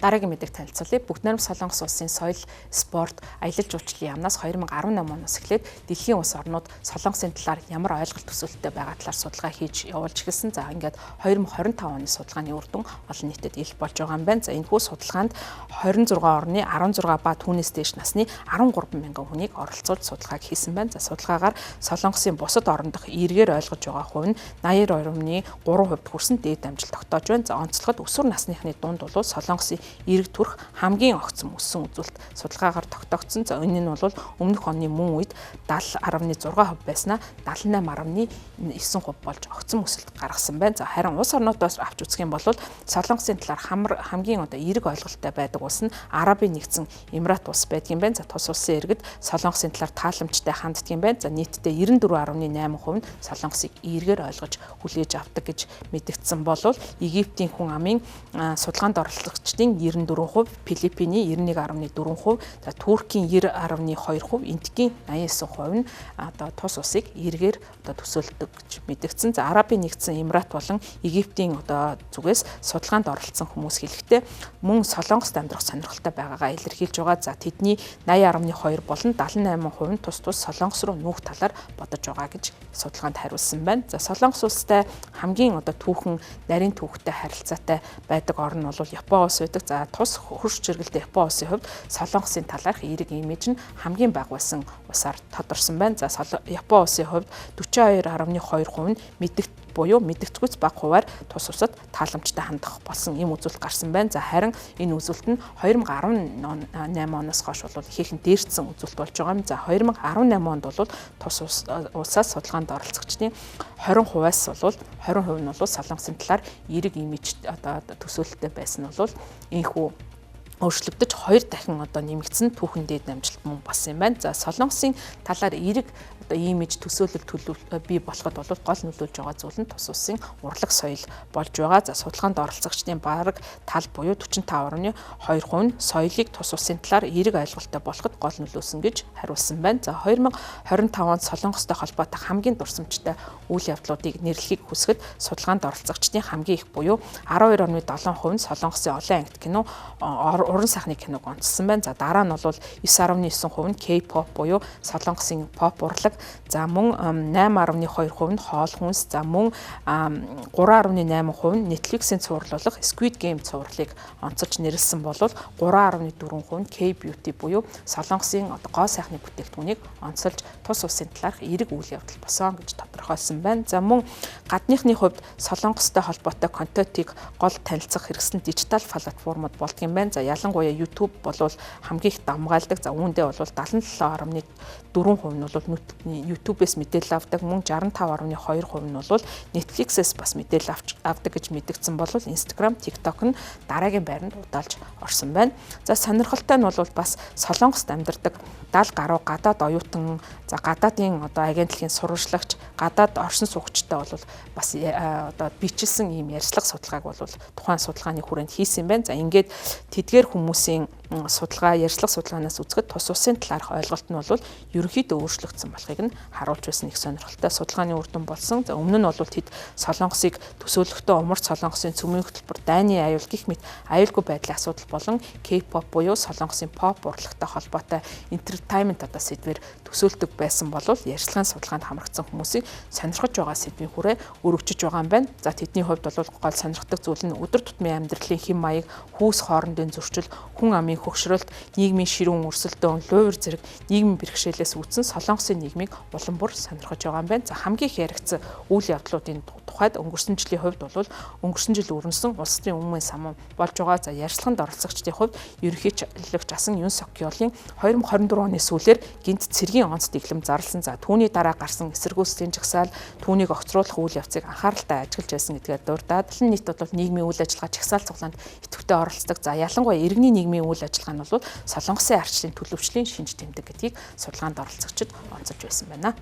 Дараагийн мэдээг танилцуулъя. Бүгд найрамд Солонгос улсын соёл, спорт, аялал жуулчлалын яамнаас 2018 оноос эхлээд дэлхийн улс орнууд Солонгосын талаар ямар ойлголт төсөөлттэй байгаа талаар судалгаа хийж явуулж эхэлсэн. За, ингээд 2025 оны судалгааны үр дүн олон нийтэд ил болж байгаа юм байна. За, энэхүү судалгаанд 26 орны 16 ба түүнээс дээш насны 13 мянган хүнийг оролцуулж судалгааг хийсэн байна. За, судалгаагаар Солонгосын бусад орн дахь эергээр ойлгож байгаа хувь нь 82.3% хүрсэн дээд амжилт тогтоож байна. За, онцлогод өсвөр насныхны дунд бол Солонгосын эерэг төрх хамгийн огцом өссөн үзүүлэлт судалгаагаар тогтоогдсон. За, энэ нь бол өмнөх оны мөн үед 70.6% байснаа 78.9% болж огцом өсөлт гаргасан байна. За, харин улс орнуудаас авч үзэх юм бол Солонгосын талаар хамгийн одоо эерэг ойлголттой байдаг улс нь Арабын нэгдсэн Эмират улс байдаг юм байна. За, тус улсын иргэд Солонгосын талаар тааламжтай ханддаг юм байна. За, нийтдээ 94.8% нь Солонгосыг эергээр ойлгож хүлээж авдаг гэж мэдэгдсэн болвол Египтийн хүн амын судалгаанд оролцогчдын 94%, Филиппиний 91.4%, за, Туркийн 90.2%, Энэтхэгийн 89% нь одоо тус улсыг эергээр одоо төсөөлдөг гэж мэдэгдсэн. За, Арабын нэгдсэн Эмират болон Египтийн одоо зүгээс судалгаанд оролцсон хүмүүс хэлэхдээ мөн Солонгост амьдрах сонирхолтой байгаагаа илэрхийлж байгаа. За, тэдний 80.2 болон 78% нь тус тус Солонгос руу нүүх талаар бодож байгаа гэж судалгаанд хариулсан байна. За, Солонгос улстай хамгийн одоо түүхэн нарийн түүхтэй харилцаатай байдаг орн нь бол Япон улс байдаг. За, тус хөрш чиргэлтэй Япон улсын хувьд Солонгосын талаарх эерэг имиж нь хамгийн бага байсан улсаар тодорсон байна. За, Япон улсын хувьд 42.2% нь мэдэгт буюу мэдэгдэхүйц бага хувиар тус усад тааламжтай хандах болсон ийм үзүүлэлт гарсан байна. За, харин энэ үзүүлэлт нь 2018 оноос хойш бол ихээхэн дээрдсэн үзүүлэлт болж байгаа юм. За, 2018 онд бол тус улсаас судалгаанд оролцогчдын 20%-аас бол 20% нь бол Солонгосын талаар эерэг имиж одоо төсөөлөлттэй байсан нь бол энэхүү өөрчлөгдөж хоёр дахин одоо нэмэгдсэн түүхэн дээд амжилт мөн болсон юм байна. За, Солонгосын талаар эерэг одоо имиж төсөөлөл төлөв бий болоход бол гол нөлөөлж байгаа зүйл нь тус улсын урлаг соёл болж байгаа. За, судалгаанд оролцогчдын бараг тал буюу 45.2% нь соёлыг тус улсын талаар эерэг ойлголттой болоход гол нөлөөлсөн гэж хариулсан байна. За, 2025 онд Солонгостой холбоотой хамгийн дурсамжтай үйл явдлуудыг нэрлэхийг хүсэхэд судалгаанд оролцогчдын хамгийн их буюу 12.7% нь Солонгосын олон ангит кино, уран сайхны киног онцлсон байна. За, дараа нь бол 9.9% нь K-pop буюу Солонгосын pop урлаг. За, мөн 8.2% нь хоол хүнс. За, мөн 3.8% нь Netflix-ийн цуврал болох Squid Game цувралыг онцолж нэрлэсэн бол 3.4% нь K-beauty буюу Солонгосын одоо гоо сайхны бүтээгдэхүүнийг онцолж тус улсын талаарх эерэг үйл явдал босон гэж тодорхойлсон байна. За, мөн гадныхны хувьд Солонгостой холбоотой контентыг гол танилцах хэрэгсэл нь дижитал платформуд болдог юм байна. За, ялангуяа YouTube болвол хамгийн их давмгайлдаг. За, үүндээ бол 77.4% нь бол YouTube-ээс мэдээлэл авдаг, мөн 65.2% нь бол Netflix-ээс бас мэдээлэл авч авдаг гэж мэдэгдсэн бол Instagram, TikTok нь дараагийн байранд удаалж орсон байна. За, сонирхолтой нь бол бас Солонгост амьдардаг 70 гаруй гадаад оюутан, за, гадаадын одоо агентлагийн сурвалжлагч, гадаад оршин суугчтай бол бас одоо бичилсэн ийм ярилцлага судалгааг бол тухайн судалгааны хүрээнд хийсэн юм байна. За, ингээд тэдгээр хүмүүсийн судалгаа, ярилцлага судалгаанаас үзэхэд тус улсын талаарх ойлголт нь бол ерөнхийдөө өөрчлөгдсөн болохыг нь харуулж байсан их сонирхолтой судалгааны үр дүн болсон. За, өмнө нь бол тэд Солонгосыг төсөөлөхдөө умард Солонгосын цөмийн хөтөлбөр, дайны аюул гэх мэт аюулгүй байдлын асуудал болон K-pop буюу Солонгосын pop урлагтай холбоотой entertainment одоо сэдвээр төсөөлдөг байсан бол ярилцлагын судалгаанд хамрагдсан хүмүүсийн сонирхож байгаа сэдвийн хүрээ өргөжиж байгаа юм байна. За, тэдний хувьд бол гол сонирхдаг зүйл нь өдөр тутмын амьдралын хэм маяг, хүүс хоорондын зөрчил, хүн амын хөгшрөлт, нийгмийн ширүүн өрсөлдөөн, луйвар зэрэг нийгмийн бэрхшээлээс үүдсэн Солонгосын нийгмийг улам бүр сонирхож байгаа юм байна. За, хамгийн их яригдсан үйл явдлуудын тухайд өнгөрсөн жилийн хувьд бол өнгөрсөн жил өрнөсөн улс төрийн өмнө самун болж байгаа. За, ярилцлаганд оролцогчдын хувьд ерөнхийлөгч асан Юн Сок Ёлын 2024 оны сүүлээр гэнэт цэргийн онц дэглэм зарласан. За, түүний дараа гарсан эсэргүүцлийн жагсаал, түүнийг огцруулах үйл явцыг анхааралтай ажиглаж байсан гэдгээр дурдаад олон нийт бол нийгмийн үйл ажиллагаа, жагсаал цуглаанд идэвхтэй оролцдог. За, ялангуяа иргэний нийгмийн үйл ажиллагаа нь бол Солонгосын ардчлалын төлөвчлийн шинж тэмдэг гэдгийг судалгаанд оролцогчид онцолж байсан байна.